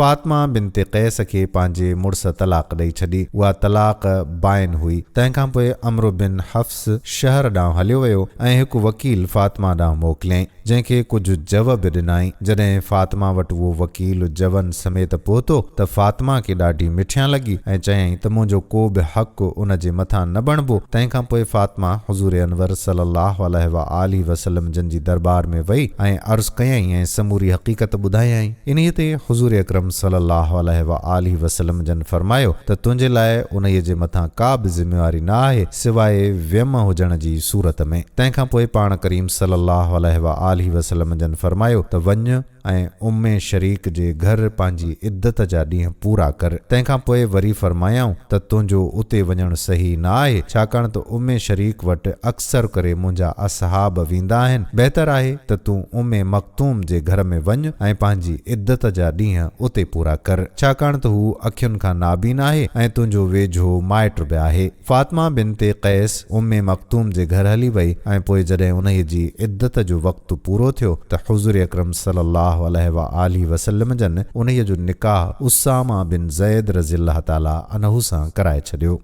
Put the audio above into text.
فاطمه بنت قيس کي پنهنجي مڙس طلاق ڏئي ڇڏي. اها طلاق بائن هئي. تنهن کان پوء عمرو بن حفص شهر ڏانهن هليو ويو ۽ هڪ وڪيل فاطمه ڏانهن موڪليائين، جنهن کي ڪجهه جو به ڏنائين. جڏهن فاطمه وٽ اهو وڪيل جون سميت پهتو ته فاطمه کي ڏاڍي مٺيان لڳي ۽ چيائين ته منهنجو ڪو به حق ان جي مٿان نه بڻبو. تنهن کان پوء فاطمه حضور انور صلي الله عليه واٰله وسلم جن جي درٻار ۾ وئي ۽ عرض ڪيائين ۽ سموري حقيقت ٻڌايائين. انهيء تي حضور اڪرم صلي الله عليه واٰله وسلم جن فرمايو ته تنهنجي لاء انهيء جي مٿان ڪا به ذميواري نه آهي سواء ويم هجڻ جي صورت ۾. تنهن کان پوء پاڻ ڪريم صلي الله عليه واٰله وسلم جن فرمايو ته وڃ ۽ ام شريڪ جي گهر پنهنجي عدت جا ڏينهن پورا ڪر. تنهن کان پوء وري فرمايائون ته تنهنجو اتي وڃڻ صحيح نه آهي، ڇاڪاڻ ته ام شريڪ وٽ اڪثر ڪري منهنجا اصحاب ويندا آهن، بهتر آهي ته تون ام مڪتوم جي گهر ۾ وڃ ۽ پنهنجي عدت جا ڏينهن اتي پورا ڪر، ڇاڪاڻ ته هو اکين کان نابين آهي ۽ تنهنجو ويجهو مائٽ به آهي. فاطمه بنت قيس ام مڪتوم جي گهر هلي وئي ۽ پوء جڏهن انهيء جي عدت جو وقت پورو ٿيو ته حضور اڪرم صلي الله عليه واٰله وسلم جن انهيء جو نڪاح اسامه بن زيد رضي الله تعالٰي عنه سان ڪرائي ڇڏيو.